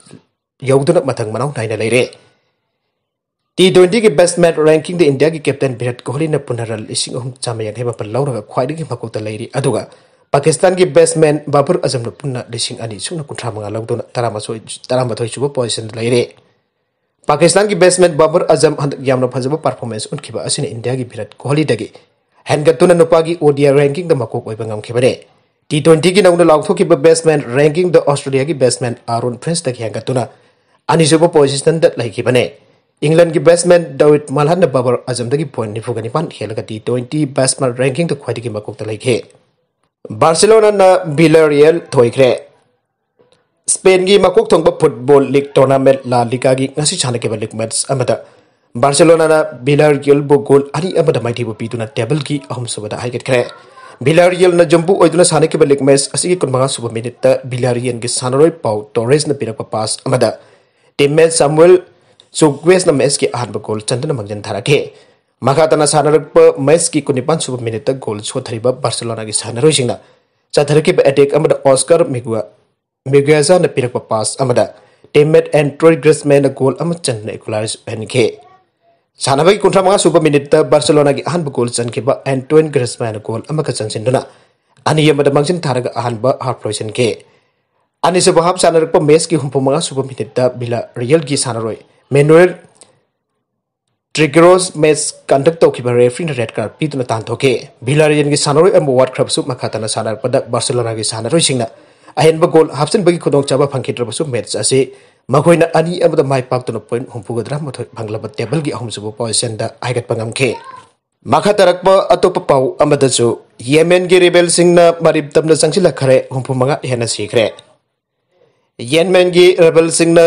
ꯌꯧꯗꯨꯅ ꯃꯊꯪ ꯃꯅꯥꯎ ꯅꯥꯏꯅ ꯂꯩꯔꯦ꯫ ꯇꯤ ꯇ꯭ꯋꯦꯟꯇꯤꯒꯤ ꯕꯦꯁ ꯃꯦꯟ ꯔꯦꯡꯀꯤꯡꯗ ꯏꯟꯗꯤꯌꯥꯒꯤ ꯀꯦꯞꯇꯦꯟ ꯚꯤꯔꯥꯠ ꯀꯣꯍꯂꯤꯅ ꯄꯨꯟꯅ ꯔꯟ ꯂꯤꯁꯤꯡ ꯑꯍꯨꯝ ꯆꯥꯝꯃ ꯌꯥꯡꯈꯩ ꯃꯥꯄꯟ ꯂꯧꯔꯒ ꯈ꯭ꯋꯥꯏꯗꯒꯤ ꯃꯀꯣꯛꯇ ꯂꯩꯔꯤ꯫ ꯑꯗꯨꯒ ꯄꯥꯀꯤꯁꯇꯥꯟꯒꯤ ꯕꯦꯁ ꯃꯦꯟ ꯕꯥꯕꯔ ꯑꯖꯝꯅ ꯄꯨꯟꯅ ꯂꯤꯁꯤꯡ ꯑꯅꯤ ꯁꯨꯞꯅ ꯀꯨꯟꯊ꯭ꯔꯥ ꯃꯉꯥ ꯂꯧꯗꯨꯅ ꯇꯔꯥꯃꯥꯊꯣꯏ, ꯇꯔꯥꯃꯥꯊꯣꯏ ꯁꯨꯕ ꯄꯣꯖꯤꯁꯟꯗ ꯂꯩꯔꯦ꯫ ꯄꯥꯀꯤꯁꯇꯥꯟꯒꯤ ꯕꯦꯁ ꯃꯦꯟ ꯕꯥꯕꯔ ꯑꯖꯝ ꯍꯟꯗꯛ ꯌꯥꯝꯅ ꯐꯖꯕ ꯄꯔꯐꯣꯔꯃꯦꯟꯁ ꯎꯠꯈꯤꯕ ꯑꯁꯤꯅ ꯏꯟꯗꯤꯌꯥꯒꯤ ꯚꯤꯔꯥꯠ ꯀꯣꯍꯂꯤꯗꯒꯤ ꯍꯦꯟꯒꯠꯇꯨꯅ ꯅꯨꯄꯥꯒꯤ ꯑꯣꯗꯤꯑꯥꯏ ꯔꯦꯡꯀꯤꯡꯗ ꯃꯀꯣꯛ ꯑꯣꯏꯕ ꯉꯝꯈꯤꯕꯅꯤ꯫ ꯇꯤ ꯇ꯭ꯋꯦꯟꯇꯤꯒꯤ ꯅꯧꯅ ꯂꯥꯎꯊꯣꯛꯈꯤꯕ ꯕꯦꯠꯁꯃꯦꯟ ꯔꯦꯡꯀꯤꯡꯗ ꯑꯣꯁꯇ꯭ꯔꯦꯂꯤꯌꯥꯒꯤ ꯕꯦꯠꯁꯃꯦꯟ ꯑꯥꯔꯣꯟ ꯐꯤꯟꯆꯇꯒꯤ ꯍꯦꯟꯒꯠꯇꯨꯅ ꯑꯅꯤꯁꯨꯕ ꯄꯣꯖꯤꯁꯟꯗ ꯂꯩꯈꯤꯕꯅꯤ꯫ ꯏꯪꯂꯦꯟꯒꯤ ꯕꯦꯠꯁꯃꯦꯟ ꯗꯥꯋꯤꯗ ꯃꯥꯜꯍꯟꯅ ꯕꯕꯔ ꯑꯖꯝꯗꯒꯤ ꯄꯣꯏꯟ ꯅꯤꯐꯨꯒ ꯅꯤꯄꯥꯟ ꯍꯦꯜꯂꯒ ꯇꯤ ꯇ꯭ꯋꯦꯟꯇꯤ ꯕꯦꯠꯁꯃꯦꯟ ꯔꯦꯡꯀꯤꯡꯗ ꯈ꯭ꯋꯥꯏꯗꯒꯤ ꯃꯀꯣꯛꯇ ꯂꯩꯈꯤ꯫ ꯕꯥꯔꯁꯦꯂꯣꯅꯥꯅ ꯚꯤꯂꯥꯔꯤꯌꯦꯜ ꯊꯣꯏꯈ꯭ꯔꯦ꯫ ꯁ꯭ꯄꯦꯟꯒꯤ ꯃꯀꯣꯛ ꯊꯣꯡꯕ ꯐꯨꯠꯕꯣꯜ ꯂꯤꯒ ꯇꯣꯔꯅꯥꯃꯦꯟꯠ ꯂꯥ ꯂꯤꯒꯥꯒꯤ ꯉꯁꯤ ꯁꯥꯟꯅꯈꯤꯕ ꯂꯤꯒ ꯃꯦꯠꯆ ꯑꯃꯗ ꯕꯥꯔꯁꯦꯂꯣꯅꯥꯅ ꯚꯤꯂꯥꯔꯤꯌꯦꯜꯕꯨ ꯒꯣꯜ ꯑꯅꯤ ꯑꯃꯗ ꯃꯥꯏꯊꯤꯕ ꯄꯤꯗꯨꯅ ꯇꯦꯕꯜꯒꯤ ꯑꯍꯨꯝꯁꯨꯕꯗ ꯍꯥꯏꯒꯠꯈ꯭ꯔꯦ꯫ ꯚꯤꯂꯥꯔꯤꯌꯦꯜꯅ ꯌꯨꯝꯕꯨ ꯑꯣꯏꯗꯨꯅ ꯁꯥꯟꯅꯈꯤꯕ ꯂꯤꯒ ꯃꯦꯠꯆ ꯑꯁꯤꯒꯤ ꯀꯨꯟꯃꯉꯥ ꯁꯨꯕ ꯃꯤꯅꯤꯠꯇ ꯚꯤꯂꯥꯔꯤꯌꯦꯜꯒꯤ ꯁꯥꯟꯅꯔꯣꯏ ꯄꯥꯎ ꯇꯣꯔꯦꯁꯅ ꯄꯤꯔꯛꯄ ꯄꯥꯁ ꯑꯃꯗ ꯇꯤꯝꯃꯦꯠ ꯁꯥꯃꯨꯑꯦꯜ ꯆꯨꯒ꯭ꯋꯦꯁꯅ ꯃꯦꯠꯆꯀꯤ ꯑꯍꯥꯟꯕ ꯒꯣꯜ ꯆꯟꯗꯨꯅ ꯃꯥꯡꯖꯤꯟ ꯊꯥꯔꯛꯈꯤ꯫ ꯃꯈꯥ ꯇꯥꯅ ꯁꯥꯟꯅꯔꯛꯄ ꯃꯦꯠꯆꯀꯤ ꯀꯨꯟꯅꯤꯄꯥꯟ ꯁꯨꯕ ꯃꯤꯅꯤꯠꯇ ꯒꯣꯜ ꯁꯣꯊꯔꯤꯕ ꯕꯥꯔꯁꯦꯂꯣꯅꯥꯒꯤ ꯁꯥꯟꯅꯔꯣꯏꯁꯤꯡꯅ ꯆꯠꯊꯔꯛꯈꯤꯕ ꯑꯦꯇꯦꯛ ꯑꯃꯗ ꯑꯣꯁꯀꯥꯔ ꯃꯤꯒꯨꯋꯥ ꯃꯤꯒ꯭ꯋꯦꯖꯥꯅ ꯄꯤꯔꯛꯄ ꯄꯥꯁ ꯑꯃꯗ ꯇꯤꯝꯃꯦꯠ ꯑꯦꯟꯇ꯭ꯔꯣꯏ ꯒ꯭ꯔꯤꯁꯃꯦꯟꯅ ꯒꯣꯜ ꯑꯃ ꯆꯟꯗꯨꯅ ꯏꯀ꯭ꯋꯦꯂꯥꯏꯖ ꯑꯣꯏꯍꯟꯈꯤ꯫ ꯁꯥꯟꯅꯕꯒꯤ ꯀꯨꯟꯊ꯭ꯔꯥ ꯃꯉꯥ ꯁꯨꯕ ꯃꯤꯅꯤꯠꯇ ꯕꯥꯔꯁꯦꯂꯣꯅꯥꯒꯤ ꯑꯍꯥꯟꯕ ꯒꯣꯜ ꯆꯟꯈꯤꯕ ꯑꯦꯟꯇ꯭ꯋꯦꯟ ꯒ꯭ꯔꯤꯁꯃꯦꯟꯅ ꯒꯣꯜ ꯑꯃꯒ ꯆꯟꯁꯤꯟꯗꯨꯅ ꯑꯅꯤ ꯑꯃꯗ ꯃꯥꯡꯖꯤꯟ ꯊꯥꯔꯒ ꯑꯍꯥꯟꯕ ꯍꯥꯐ ꯂꯣꯏꯁꯤꯟꯈꯤ꯫ ꯑꯅꯤꯁꯨꯕ ꯍꯥꯐ ꯁꯥꯟꯅꯔꯛꯄ ꯃꯦꯆꯀꯤ ꯍꯨꯝꯐꯨ ꯃꯉꯥ ꯁꯨꯕ ꯃꯤꯅꯤꯠꯇ ꯚꯤꯂꯥ ꯔꯤꯌꯦꯜꯒꯤ ꯁꯥꯟꯅꯔꯣꯏ ꯃꯦꯅꯨꯑꯦꯜ ꯇ꯭ꯔꯤꯒꯔꯣꯁ ꯃꯦꯆ ꯀꯟꯗꯛ ꯇꯧꯈꯤꯕ ꯔꯦꯐ꯭ꯔꯤꯅ ꯔꯦꯗ ꯀꯥꯔꯗ ꯄꯤꯗꯨꯅ ꯇꯥꯟꯊꯣꯛꯈꯤ꯫ ꯚꯤꯂꯥꯔꯤꯌꯦꯜꯒꯤ ꯁꯥꯟꯅꯔꯣꯏ ꯑꯃ ꯋꯥꯠꯈ꯭ꯔꯕꯁꯨ ꯃꯈꯥ ꯇꯥꯅ ꯁꯥꯟꯅꯔꯛꯄꯗ ꯕꯥꯔꯁꯦꯂꯣꯅꯥꯒꯤ ꯁꯥꯟꯅꯔꯣꯏꯁꯤꯡꯅ ꯑꯍꯦꯟꯕ ꯒꯣꯜ ꯍꯥꯞꯆꯤꯟꯕꯒꯤ ꯈꯨꯗꯣꯡꯆꯥꯕ ꯐꯪꯈꯤꯗ꯭ꯔꯕꯁꯨ ꯃꯦꯆ ꯑꯁꯤ ꯃꯈꯣꯏꯅ ꯑꯅꯤ ꯑꯃꯗ ꯃꯥꯏ ꯄꯥꯛꯇꯨꯅ ꯄꯣꯏꯟ ꯍꯨꯝꯐꯨꯒ ꯇꯔꯥꯃꯥꯊꯣꯏ ꯐꯪꯂꯕ ꯇꯦꯕꯜꯒꯤ ꯑꯍꯨꯝꯁꯨꯕ ꯄꯣꯖꯤꯁꯟꯗ ꯍꯥꯏꯒꯠꯄ ꯉꯝꯈꯤ꯫ ꯃꯈꯥ ꯇꯥꯔꯛꯄ ꯑꯇꯣꯞꯄ ꯄꯥꯎ ꯑꯃꯗꯁꯨ ꯌꯦꯃꯦꯟꯒꯤ ꯔꯤꯕꯦꯜꯁꯤꯡꯅ ꯃꯔꯤꯞ ꯇꯝꯅ ꯆꯪꯁꯤꯜꯂꯛꯈ꯭ꯔꯦ, ꯍꯨꯝꯐꯨ ꯃꯉꯥ ꯍꯦꯟꯅ ꯁꯤꯈ꯭ꯔꯦ꯫ ꯌꯦꯟꯃꯦꯟꯒꯤ ꯔꯦꯕꯦꯜꯁꯤꯡꯅ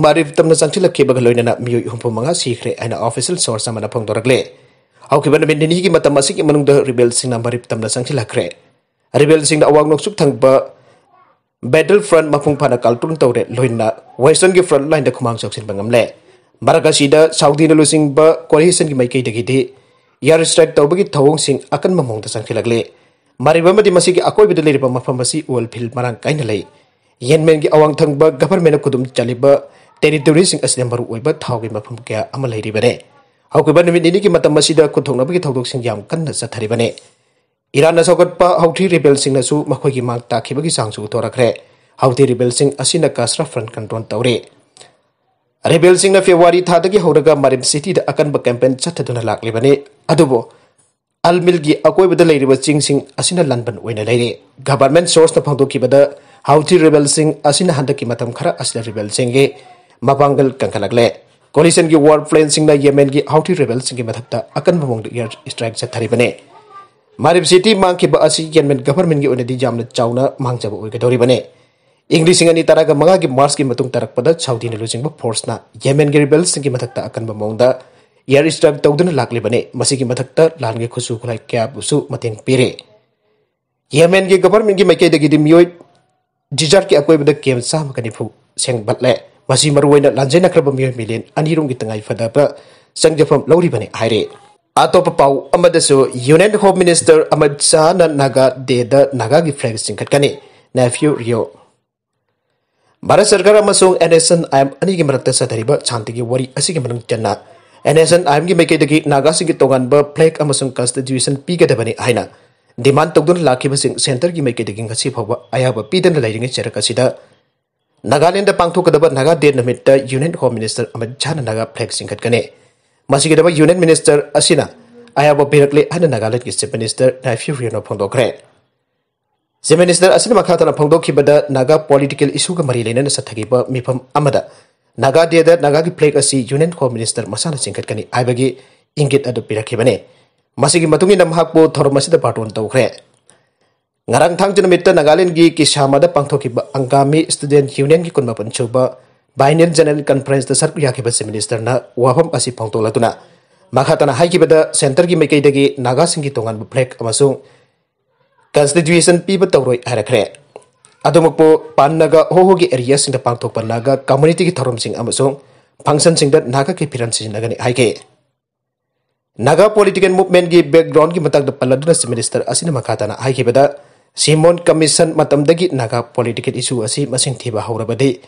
ꯃꯔꯤꯞ ꯇꯝꯅ ꯆꯪꯁꯤꯜꯂꯛꯈꯤꯕꯒ ꯂꯣꯏꯅꯅ ꯃꯤꯑꯣꯏ ꯍꯨꯝꯐꯨ ꯃꯉꯥ ꯁꯤꯈ꯭ꯔꯦ ꯍꯥꯏꯅ ꯑꯣꯐꯤꯁꯤꯌꯦꯜ ꯁꯣꯔꯁ ꯑꯃꯅ ꯐꯣꯡꯗꯣꯔꯛꯂꯦ꯫ ꯍꯧꯈꯤꯕ ꯅꯨꯃꯤꯠ ꯅꯤꯅꯤꯒꯤ ꯃꯇꯝ ꯑꯁꯤꯒꯤ ꯃꯅꯨꯡꯗ ꯔꯤꯕꯦꯜꯁꯤꯡꯅ ꯃꯔꯤꯞ ꯇꯝꯅ ꯆꯪꯁꯤꯜꯂꯛꯈ꯭ꯔꯦ꯫ ꯔꯤꯕꯦꯜꯁꯤꯡꯅ ꯑꯋꯥꯡ ꯅꯣꯡꯆꯨꯞ ꯊꯪꯕ ꯕꯦꯇꯜ ꯐ꯭ꯔꯟꯠ ꯃꯄꯨꯡ ꯐꯥꯅ ꯀꯟꯇ꯭ꯔꯣꯜ ꯇꯧꯔꯦ, ꯂꯣꯏꯅꯅ ꯋꯦꯁꯇꯔꯟꯒꯤ ꯐ꯭ꯔꯟꯠ ꯂꯥꯏꯟꯗ ꯈꯨꯃꯥꯡ ꯆꯥꯎꯁꯤꯟꯕ ꯉꯝꯂꯦ꯫ ꯃꯔꯛ ꯑꯁꯤꯗ ꯁꯥꯎꯗꯤꯅ ꯂꯨꯆꯤꯡꯕ ꯀꯣꯑꯦꯂꯤꯁꯟꯒꯤ ꯃꯥꯏꯀꯩꯗꯒꯤꯗꯤ ꯑꯦꯌꯔ ꯁ꯭ꯇ꯭ꯔꯥꯏꯛ ꯇꯧꯕꯒꯤ ꯊꯧꯑꯣꯡꯁꯤꯡ ꯑꯀꯟꯕ ꯃꯑꯣꯡꯗ ꯆꯪꯁꯤꯜꯂꯛꯂꯦ꯫ ꯃꯔꯤꯞ ꯑꯃꯗꯤ ꯃꯁꯤꯒꯤ ꯑꯀꯣꯏꯕꯗ ꯂꯩꯔꯤꯕ ꯃꯐꯝ ꯑꯁꯤ ꯑꯣꯏꯜ ꯐꯤꯜ ꯃꯔꯥꯡ ꯀꯥꯏꯅ ꯂꯩ꯫ ꯌꯦꯟꯃꯦꯟꯒꯤ ꯑꯋꯥꯡ ꯊꯪꯕ ꯒꯚꯔꯟꯃꯦꯟꯠꯅ ꯈꯨꯗꯨꯝ ꯆꯜꯂꯤꯕ ꯇꯦꯔꯤꯇꯣꯔꯤꯁꯤꯡ ꯑꯁꯤꯗ ꯃꯔꯨꯑꯣꯏꯕ ꯊꯥꯎꯒꯤ ꯃꯐꯝ ꯀꯌꯥ ꯑꯃ ꯂꯩꯔꯤꯕꯅꯤ꯫ ꯍꯧꯈꯤꯕ ꯅꯨꯃꯤꯠ ꯅꯤꯅꯤꯒꯤ ꯃꯇꯝ ꯑꯁꯤꯗ ꯈꯨꯠꯊꯣꯛꯅꯕꯒꯤ ꯊꯧꯗꯣꯛꯁꯤꯡ ꯌꯥꯝ ꯀꯟꯅ ꯆꯠꯊꯔꯤꯕꯅꯤ꯫ ꯏꯔꯥꯟꯅ ꯁꯧꯒꯠꯄ ꯍꯧꯊꯤ ꯔꯤꯕꯦꯜꯁꯤꯡꯅꯁꯨ ꯃꯈꯣꯏꯒꯤ ꯃꯥꯡ ꯇꯥꯛꯈꯤꯕꯒꯤ ꯆꯥꯡꯁꯨ ꯎꯠꯊꯣꯔꯛꯈ꯭ꯔꯦ꯫ ꯍꯧꯊꯤ ꯔꯤꯕꯦꯜꯁꯤꯡ ꯑꯁꯤꯅ ꯀꯁꯔꯥ ꯐ꯭ꯔꯟꯠ ꯀꯟꯇ꯭ꯔꯣꯜ ꯇꯧꯔꯤ꯫ ꯔꯤꯕꯦꯜꯁꯤꯡꯅ ꯐꯦꯕ꯭ꯔꯨꯋꯥꯔꯤ ꯊꯥꯗꯒꯤ ꯍꯧꯔꯒ ꯃꯔꯤꯝ ꯁꯤꯇꯤꯗ ꯑꯀꯟꯕ ꯀꯦꯝꯄꯦꯟ ꯆꯠꯊꯗꯨꯅ ꯂꯥꯛꯂꯤꯕꯅꯤ꯫ ꯑꯗꯨꯕꯨ ꯑꯜ ꯃꯤꯜꯒꯤ ꯑꯀꯣꯏꯕꯗ ꯂꯩꯔꯤꯕ ꯆꯤꯡꯁꯤꯡ ꯑꯁꯤꯅ ꯂꯥꯟꯕꯟ ꯑꯣꯏꯅ ꯂꯩꯔꯤ꯫ Government sourceꯅ ꯐꯣꯡꯗꯣꯛꯈꯤꯕꯗ, ꯍꯥꯎꯊꯤ rebelꯁꯤꯡ ꯑꯁꯤꯅ ꯍꯟꯗꯛꯀꯤ ꯃꯇꯝ ꯈꯔ ꯑꯁꯤꯗ rebelꯁꯤꯡꯒꯤ ꯃꯄꯥꯡꯒꯜ ꯀꯟꯈꯠꯂꯛꯂꯦ꯫ Coalitionꯒꯤ war planeꯁꯤꯡꯅ ꯌꯦꯃꯦꯟꯒꯤ ꯍꯥꯎꯊꯤ rebelꯁꯤꯡꯒꯤ ꯃꯊꯛꯇ ꯑꯀꯟꯕ ꯃꯑꯣꯡꯗ air strike ꯆꯠꯊꯔꯤꯕꯅꯤ꯫ ꯃꯥꯔꯤꯕ city ꯃꯥꯡꯈꯤꯕ ꯑꯁꯤ ꯌꯦꯃꯦꯟ governmentꯒꯤ ꯑꯣꯏꯅꯗꯤ ꯌꯥꯝꯅ ꯆꯥꯎꯅ ꯃꯥꯡꯖꯕ ꯑꯣꯏꯒꯗꯧꯔꯤꯕꯅꯤ꯫ ꯏꯪ ꯂꯤꯁꯤꯡ ꯑꯅꯤ ꯇꯔꯥꯃꯉꯥꯒꯤ Marchꯀꯤ ꯃꯇꯨꯡ ꯇꯥꯔꯛꯄꯗ ꯁꯥꯎꯗꯤꯅ ꯂꯨꯆꯤꯡꯕ forceꯅ ꯌꯦꯃꯦꯟꯒꯤ rebelꯁꯤꯡꯒꯤ ꯃꯊꯛꯇ ꯑꯀꯟꯕ ꯃꯑꯣꯡꯗ air strike ꯇꯧꯗꯨꯅ ꯂꯥꯛꯂꯤꯕꯅꯤ꯫ ꯃꯁꯤꯒꯤ ꯃꯊꯛꯇ ꯂꯥꯟꯒꯤ ꯈꯨꯠꯁꯨ ꯈꯨꯠꯂꯥꯏ ꯀꯌꯥꯕꯨꯁꯨ ꯃꯇꯦꯡ ꯄꯤꯔꯤ꯫ ꯌꯦꯃꯦꯟꯒꯤ governmentꯀꯤ ꯃꯥꯏꯀꯩꯗꯒꯤꯗꯤ ꯃꯤꯑꯣꯏ desert ꯑꯀꯣꯏꯕꯗ camp ꯆꯥꯝꯃꯒ ꯅꯤꯐꯨ ꯁꯦꯝꯒꯠꯂꯦ꯫ ꯃꯁꯤ ꯃꯔꯨꯑꯣꯏꯅ ꯂꯥꯟꯖꯦꯟꯅꯈ꯭ꯔꯕ ꯃꯤꯑꯣꯏ million ꯑꯅꯤꯔꯣꯝꯒꯤ ꯇꯉꯥꯏ ꯐꯗꯕ ꯆꯪꯖꯐꯝ ꯂꯧꯔꯤꯕꯅꯤ ꯍꯥꯏꯔꯤ꯫ ꯑꯇꯣꯞꯄ ꯄꯥꯎ ꯑꯃꯗꯁꯨ, Union Home Minister Amit ꯁꯥꯍꯅ Naga Dayꯗ ꯅꯥꯒꯥꯒꯤ flag ꯆꯤꯡꯈꯠꯀꯅꯤ꯫ Nephew Rio꯫ Bharat ꯁꯔꯀꯥꯔ ꯑꯃꯁꯨꯡ NSCN-IM ꯑꯅꯤꯒꯤ ꯃꯔꯛꯇ ꯆꯠꯊꯔꯤꯕ ꯁꯥꯟꯇꯤꯒꯤ ꯋꯥꯔꯤ ꯑꯁꯤꯒꯤ ꯃꯅꯨꯡ ꯆꯟꯅ, NSCN-IMꯒꯤ ꯃꯥꯏꯀꯩꯗꯒꯤ ꯅꯥꯒꯥꯁꯤꯡꯒꯤ ꯇꯣꯉꯥꯟꯕ flag ꯑꯃꯁꯨꯡ constitution ꯄꯤꯒꯗꯕꯅꯤ ꯍꯥꯏꯅ demand ꯇꯧꯗꯨꯅ ꯂꯥꯛꯈꯤꯕꯁꯤꯡ centreꯒꯤ ꯃꯥꯏꯀꯩꯗꯒꯤ ꯉꯁꯤ ꯐꯥꯎꯕ ꯑꯌꯥꯕ ꯄꯤꯗꯅ ꯂꯩꯔꯤꯉꯩ ꯆꯩꯔꯛ ꯑꯁꯤꯗ, ꯅꯥꯒꯥꯂꯦꯟꯗ ꯄꯥꯡꯊꯣꯛꯀꯗꯕ Naga Day ꯅꯨꯃꯤꯠꯇ Union Home Minister Amit ꯁꯥꯍꯅ Naga flag ꯆꯤꯡꯈꯠꯀꯅꯤ꯫ ꯃꯁꯤꯒꯤꯗꯃꯛ Union Minister ꯑꯁꯤꯅ ꯑꯌꯥꯕ ꯄꯤꯔꯛꯂꯦ ꯍꯥꯏꯅ ꯅꯥꯒꯥꯂꯦꯟꯒꯤ Chief Minister Neiphiu Rioꯅ ꯐꯣꯡꯗꯣꯛꯈ꯭ꯔꯦ꯫ Chief Minister ꯑꯁꯤꯅ ꯃꯈꯥ ꯇꯥꯅ ꯐꯣꯡꯗꯣꯛꯈꯤꯕꯗ, ꯅꯥꯒꯥ political issueꯒ ꯃꯔꯤ ꯂꯩꯅꯅ ꯆꯠꯊꯈꯤꯕ ꯃꯤꯐꯝ ꯑꯃꯗ Naga Dayꯗ ꯅꯥꯒꯥꯒꯤ flag ꯑꯁꯤ Union Home Minister ꯃꯁꯥꯅ ꯆꯤꯡꯈꯠꯀꯅꯤ ꯍꯥꯏꯕꯒꯤ ꯏꯪꯒꯤꯠ ꯑꯗꯨ ꯄꯤꯔꯛꯈꯤꯕꯅꯤ꯫ ꯃꯁꯤꯒꯤ ꯃꯇꯨꯡ ꯏꯟꯅ ꯃꯍꯥꯛꯄꯨ ꯊꯧꯔꯝ ꯑꯁꯤꯗ ꯕꯥꯔꯇꯣꯟ ꯇꯧꯈ꯭ꯔꯦ꯫ ꯉꯔꯥꯡ ꯊꯥꯡꯖ ꯅꯨꯃꯤꯠꯇ ꯅꯥꯒꯥꯂꯦꯟꯒꯤ ꯀꯤꯁꯥꯃꯥꯗ ꯄꯥꯡꯊꯣꯛꯈꯤꯕ Angami Student Unionꯒꯤ ꯀꯨꯟꯃꯥꯄꯟ ꯁꯨꯕ Biennial General Conferenceꯇ ꯁꯔꯨꯛ ꯌꯥꯈꯤꯕ Chief Ministerꯅ ꯋꯥꯐꯝ ꯑꯁꯤ ꯐꯣꯡꯗꯣꯛꯂꯗꯨꯅ ꯃꯈꯥ ꯇꯥꯅ ꯍꯥꯏꯈꯤꯕꯗ, centreꯒꯤ ꯃꯥꯏꯀꯩꯗꯒꯤ ꯅꯥꯒꯥꯁꯤꯡꯒꯤ ꯇꯣꯉꯥꯟꯕ flag ꯑꯃꯁꯨꯡ constitution ꯄꯤꯕ ꯇꯧꯔꯣꯏ ꯍꯥꯏꯔꯛꯈ꯭ꯔꯦ꯫ ꯑꯗꯨꯃꯛꯄꯨ, Pan Naga Hohoꯒꯤ areaꯁꯤꯡꯗ ꯄꯥꯡꯊꯣꯛꯄ ꯅꯥꯒꯥ communityꯒꯤ ꯊꯧꯔꯝꯁꯤꯡ ꯑꯃꯁꯨꯡ functionꯁꯤꯡꯗ ꯅꯥꯒꯥꯒꯤ ꯐꯤꯔꯝ ꯁꯤꯖꯤꯟꯅꯒꯅꯤ ꯍꯥꯏꯈꯤ꯫ ꯅꯥꯒꯥ political movementꯀꯤ backgroundꯀꯤ ꯃꯇꯥꯡꯗ ꯄꯜꯂꯗꯨꯅ Chief Minister ꯑꯁꯤꯅ ꯃꯈꯥ ꯇꯥꯅ ꯍꯥꯏꯈꯤꯕꯗ, Shimon Commission ꯃꯇꯝꯗꯒꯤ ꯅꯥꯒꯥ political issue ꯑꯁꯤ ꯃꯁꯤꯡ ꯊꯤꯕ ꯍꯧꯔꯕꯗꯤ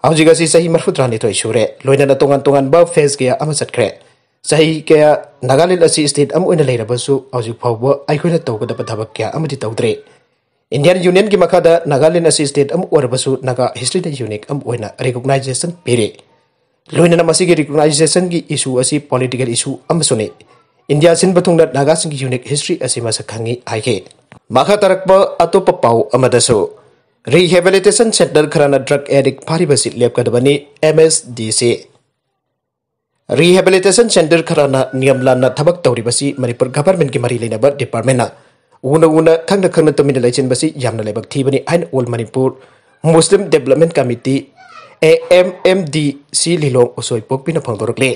ꯍꯧꯖꯤꯛ ꯑꯁꯤ ꯆꯍꯤ ꯃꯔꯤꯐꯨꯇꯔꯥꯅꯤꯊꯣꯏ ꯁꯨꯔꯦ꯫ ꯂꯣꯏꯅꯅ ꯇꯣꯉꯥꯟ ꯇꯣꯉꯥꯟꯕ phase ꯀꯌꯥ ꯑꯃ ꯆꯠꯈ꯭ꯔꯦ꯫ ꯆꯍꯤ ꯀꯌꯥ ꯅꯥꯒꯥꯂꯦꯟ ꯑꯁꯤ state ꯑꯃ ꯑꯣꯏꯅ ꯂꯩꯔꯕꯁꯨ, ꯍꯧꯖꯤꯛ ꯐꯥꯎꯕ ꯑꯩꯈꯣꯏꯅ ꯇꯧꯒꯗꯕ ꯊꯕꯛ ꯀꯌꯥ ꯑꯃꯗꯤ ꯇꯧꯗ꯭ꯔꯤ꯫ Indian Unionꯒꯤ ꯃꯈꯥꯗ ꯅꯥꯒꯥꯂꯦꯟ ꯑꯁꯤ state ꯑꯃ ꯑꯣꯏꯔꯕꯁꯨ, ꯅꯥꯒꯥ historyꯗ unique ꯑꯃ ꯑꯣꯏꯅ recognition ꯄꯤꯔꯤ꯫ ꯂꯣꯏꯅꯅ ꯃꯁꯤꯒꯤ recognitionꯒꯤ issue ꯑꯁꯤ political issue ꯑꯃꯁꯨꯅꯤ꯫ ꯏꯟꯗꯤꯌꯥ ꯁꯤꯟꯕ ꯊꯨꯡꯅ ꯅꯥꯒꯥꯁꯤꯡꯒꯤ ꯌꯨꯅꯤꯛ ꯍꯤꯁꯇ꯭ꯔꯤ ꯑꯁꯤ ꯃꯁꯛ ꯈꯪꯉꯤ ꯍꯥꯏꯈꯤ꯫ ꯃꯈꯥ ꯇꯥꯔꯛꯄ ꯑꯇꯣꯞꯄ ꯄꯥꯎ ꯑꯃꯗꯁꯨ, ꯔꯤꯍꯦꯕꯤꯂꯤꯇꯦꯁꯟ ꯁꯦꯟꯇꯔ ꯈꯔꯅ ꯗ꯭ꯔꯒ ꯑꯦꯗꯤꯛ ꯐꯥꯔꯤꯕꯁꯤ ꯂꯦꯞꯀꯗꯕꯅꯤ, M S D C. Rehabilitation centre ꯈꯔꯅ ꯅꯤꯌꯝ ꯂꯥꯟꯅ ꯊꯕꯛ ꯇꯧꯔꯤꯕꯁꯤ ꯃꯅꯤꯄꯨꯔ ꯒꯚꯔꯟꯃꯦꯟꯠꯀꯤ ꯃꯔꯤ ꯂꯩꯅꯕ ꯗꯤꯄꯥꯔꯠꯃꯦꯟꯠꯅ ꯎꯅ ꯎꯅ, ꯈꯪꯅ ꯈꯪꯅ ꯇꯨꯃꯤꯟꯅ ꯂꯩꯁꯤꯟꯕꯁꯤ ꯌꯥꯝꯅ ꯂꯥꯏꯕꯛ ꯊꯤꯕꯅꯤ ꯍꯥꯏꯅ all Manipur Muslim development committee, A M M D C, Lilong ꯎꯁꯣꯏꯄꯣꯛꯄꯤꯅ ꯐꯣꯡꯗꯣꯔꯛꯂꯤ꯫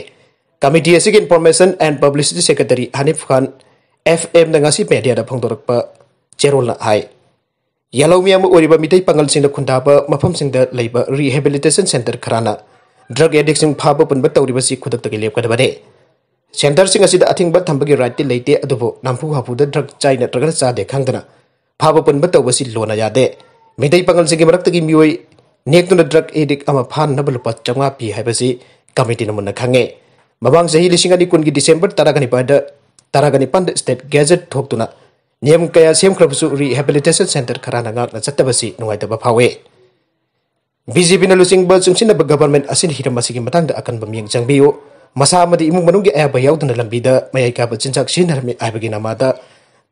ꯀꯃꯤꯇꯤ ꯑꯁꯤꯒꯤ information and publicity secretary Hanif Khan, F ꯑꯦꯝꯗ ꯉꯁꯤ ꯃꯦꯗꯤꯌꯥꯗ ꯐꯣꯡꯗꯣꯔꯛꯄ ꯆꯦꯔꯣꯜꯅ ꯍꯥꯏ, ꯌꯥꯂꯧꯃꯤ ꯑꯃ ꯑꯣꯏꯔꯤꯕ ꯃꯤꯇꯩ ꯄꯥꯉꯜꯁꯤꯡꯅ ꯈꯨꯟꯗꯥꯕ ꯃꯐꯝꯁꯤꯡꯗ ꯂꯩꯕ ꯔꯤꯍꯦꯕꯤꯂꯤꯇꯦꯁꯟ ꯁꯦꯟꯇꯔ ꯈꯔꯅ ꯗ꯭ꯔꯒ ꯑꯦꯗꯤꯛꯁꯤꯡ ꯐꯥꯕ ꯄꯨꯟꯕ ꯇꯧꯔꯤꯕꯁꯤ ꯈꯨꯗꯛꯇꯒꯤ ꯂꯦꯞꯀꯗꯕꯅꯤ꯫ ꯁꯦꯟꯇꯔꯁꯤꯡ ꯑꯁꯤꯗ ꯑꯊꯤꯡꯕ ꯊꯝꯕꯒꯤ ꯔꯥꯏꯠꯇꯤ ꯂꯩꯇꯦ, ꯑꯗꯨꯕꯨ ꯅꯝꯐꯨ ꯍꯥꯐꯨꯗ ꯗ꯭ꯔꯒ ꯆꯥꯏ ꯅꯠꯇ꯭ꯔꯒꯅ ꯆꯥꯗꯦ ꯈꯪꯗꯅ ꯐꯥꯕ ꯄꯨꯟꯕ ꯇꯧꯕꯁꯤ ꯂꯣꯟꯅ ꯌꯥꯗꯦ꯫ ꯃꯤꯇꯩ ꯄꯥꯉꯜꯁꯤꯡꯒꯤ ꯃꯔꯛꯇꯒꯤ ꯃꯤꯑꯣꯏ ꯅꯦꯛꯇꯨꯅ ꯗ꯭ꯔꯒ ꯑꯦꯗꯤꯛ ꯑꯃ ꯐꯥꯅꯅꯕ ꯂꯨꯄꯥ ꯆꯥꯝꯃꯉꯥ ꯄꯤ ꯍꯥꯏꯕꯁꯤ ꯀꯃꯤꯇꯤꯅ ꯃꯨꯟꯅ ꯈꯪꯉꯦ꯫ ꯃꯃꯥꯡ ꯆꯍꯤ ꯂꯤꯁꯤꯡ ꯑꯅꯤ ꯀꯨꯟꯒꯤ ꯗꯤꯁꯦꯝꯕꯔ ꯇꯔꯥꯒ ꯅꯤꯄꯥꯟꯗ, ꯇꯔꯥꯒ ꯅꯤꯄꯥꯟꯗ ꯁ꯭ꯇꯦꯠ ꯒꯦꯖꯦꯠ ꯊꯣꯛꯇꯨꯅ ꯅꯤꯌꯝ ꯀꯌꯥ ꯁꯦꯝꯈ꯭ꯔꯕꯁꯨ ꯔꯤꯍꯦꯕꯤꯂꯤꯇꯦꯁꯟ ꯁꯦꯟꯇꯔ ꯈꯔꯅ ꯉꯥꯛꯅ ꯆꯠꯇꯕꯁꯤ ꯅꯨꯡꯉꯥꯏꯇꯕ ꯐꯥꯎꯏ꯫ ꯕꯤ ꯖꯦ ꯄꯤꯅ ꯂꯨꯆꯤꯡꯕ ꯆꯨꯡꯁꯤꯟꯅꯕ ꯒꯚꯔꯟꯃꯦꯟꯠ ꯑꯁꯤꯅ ꯍꯤꯔꯝ ꯑꯁꯤꯒꯤ ꯃꯇꯥꯡꯗ ꯑꯀꯟꯕ ꯃꯤꯠꯌꯦꯡ ꯆꯪꯕꯤꯌꯨ꯫ ꯃꯁꯥ ꯑꯃꯗꯤ ꯏꯃꯨꯡ ꯃꯅꯨꯡꯒꯤ ꯑꯌꯥꯕ ꯌꯥꯎꯗꯅ ꯂꯝꯕꯤꯗ ꯃꯌꯥꯏ ꯀꯥꯕ ꯆꯤꯟꯖꯥꯛ ꯁꯤꯖꯤꯟꯅꯔꯝꯃꯤ ꯍꯥꯏꯕꯒꯤ ꯅꯃꯥꯗ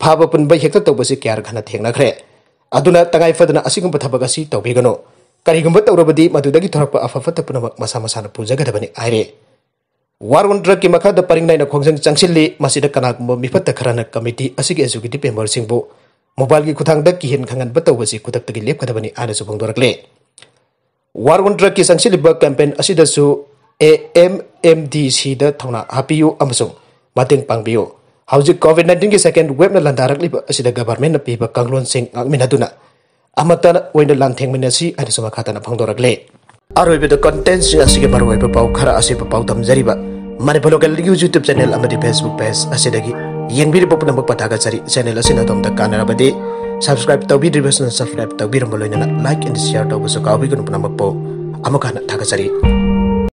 ꯐꯥꯕ ꯄꯨꯟꯕ ꯍꯦꯛꯇ ꯇꯧꯕꯁꯤ ꯀꯌꯥꯔꯛ ꯍꯟꯅ ꯊꯦꯡꯅꯈ꯭ꯔꯦ꯫ ꯑꯗꯨꯅ ꯇꯉꯥꯏ ꯐꯗꯅ ꯑꯁꯤꯒꯨꯝꯕ ꯊꯕꯛ ꯑꯁꯤ ꯇꯧꯕꯤꯒꯅꯨ꯫ ꯀꯔꯤꯒꯨꯝꯕ ꯇꯧꯔꯕꯗꯤ ꯃꯗꯨꯗꯒꯤ ꯊꯣꯔꯛꯄ ꯑꯐ ꯐꯠꯇ ꯄꯨꯝꯅꯃꯛ ꯃꯁꯥ ꯃꯁꯥꯅ ꯄꯨꯖꯒꯗꯕꯅꯤ ꯍꯥꯏꯔꯦ꯫ ꯋꯥꯔ ꯑꯣꯟ ꯗ꯭ꯔꯒꯀꯤ ꯃꯈꯥꯗ ꯄꯔꯤꯡ ꯅꯥꯏꯅ ꯈꯣꯡꯖꯪ ꯆꯪꯁꯤꯜꯂꯤ꯫ ꯃꯁꯤꯗ ꯀꯅꯥꯒꯨꯝꯕ ꯃꯤꯐꯠꯇ ꯈꯔꯅ ꯀꯃꯤꯇꯤ ꯑꯁꯤꯒꯤ ꯑꯦꯖꯨꯀꯦꯇꯤꯚ ꯃꯦꯝꯕꯔꯁꯤꯡꯕꯨ ꯃꯣꯕꯥꯏꯜꯒꯤ ꯈꯨꯠꯊꯥꯡꯗ ꯀꯤꯍꯟ ꯈꯪꯍꯟꯕ ꯇꯧꯕꯁꯤ ꯈꯨꯗꯛꯇꯒꯤ ꯂꯦꯞꯀꯗꯕꯅꯤ ꯍꯥꯏꯅꯁꯨ ꯐꯣꯡꯗꯣꯔꯛꯂꯦ꯫ ꯋꯥꯔ ꯑꯣꯟ ꯗ꯭ꯔꯒꯀꯤ ꯆꯪꯁꯤꯜꯂꯤꯕ ꯀꯦꯝꯄꯦꯟ ꯑꯁꯤꯗꯁꯨ ꯑꯦ ꯑꯦꯝ ꯑꯦꯝ ꯗꯤ ꯁꯤꯗ ꯊꯧꯅꯥ ꯍꯥꯞꯄꯤꯌꯨ ꯑꯃꯁꯨꯡ ꯃꯇꯦꯡ ꯄꯥꯡꯕꯤꯌꯨ꯫ ꯍꯧꯖꯤꯛ ꯀꯣꯚꯤꯗ ꯅꯥꯏꯟꯇꯤꯟꯒꯤ ꯁꯦꯀꯦꯟ ꯋꯦꯕꯅ ꯂꯥꯟꯗꯥꯔꯛꯂꯤꯕ ꯑꯁꯤꯗ ꯒꯚꯔꯟꯃꯦꯟꯠꯅ ꯄꯤꯕ ꯀꯥꯡꯂꯣꯟꯁꯤꯡ ꯉꯥꯛꯃꯤꯟꯅꯗꯨꯅ ꯑꯃꯠꯇ ꯑꯣꯏꯅ ꯂꯥꯟꯊꯦꯡꯃꯤꯟꯅꯁꯤ ꯍꯥꯏꯅꯁꯨ ꯃꯈꯥ ꯇꯥꯅ ꯐꯣꯡꯗꯣꯔꯛꯂꯦ꯫ ꯑꯔꯣꯏꯕꯗ ꯀꯟꯇꯦꯟꯠꯁꯤꯡ ꯑꯁꯤꯒꯤ ꯃꯔꯨꯑꯣꯏꯕ ꯄꯥꯎ ꯈꯔ ꯑꯁꯤꯕꯨ ꯄꯥꯎꯗꯝꯖꯔꯤꯕ ꯃꯅꯤꯄꯨꯔ ꯂꯣꯀꯦꯜꯒꯤ ꯌꯨꯇ꯭ꯌꯨꯕ ꯆꯦꯅꯦꯜ ꯑꯃꯗꯤ ꯐꯦꯁꯕꯨꯛ ꯄꯦꯖ ꯑꯁꯤꯗꯒꯤ ꯌꯦꯡꯕꯤꯔꯤꯕ ꯄꯨꯝꯅꯃꯛꯄꯨ ꯊꯥꯒꯠꯆꯔꯤ꯫ ꯆꯦꯅꯦꯜ ꯑꯁꯤꯅ ꯑꯗꯣꯝꯗ ꯀꯥꯟꯅꯔꯕꯗꯤ ꯁꯕꯁꯀ꯭ꯔꯥꯏꯕ ꯇꯧꯕꯤꯗ꯭ꯔꯤꯕꯁꯤꯡꯅ ꯁꯕꯁꯀ꯭ꯔꯥꯏꯕ ꯇꯧꯕꯤꯔꯝꯕ ꯂꯣꯏꯅꯅ ꯂꯥꯏꯛ ꯑꯦꯟ ꯁꯤꯌꯔ ꯇꯧꯕꯁꯨ ꯀꯥꯎꯕꯤꯒꯅꯨ ꯄꯨꯝꯅꯃꯛꯄꯨ꯫ ꯑꯃꯨꯛ ꯍꯟꯅ ꯊꯥꯒꯠꯆꯔꯤ꯫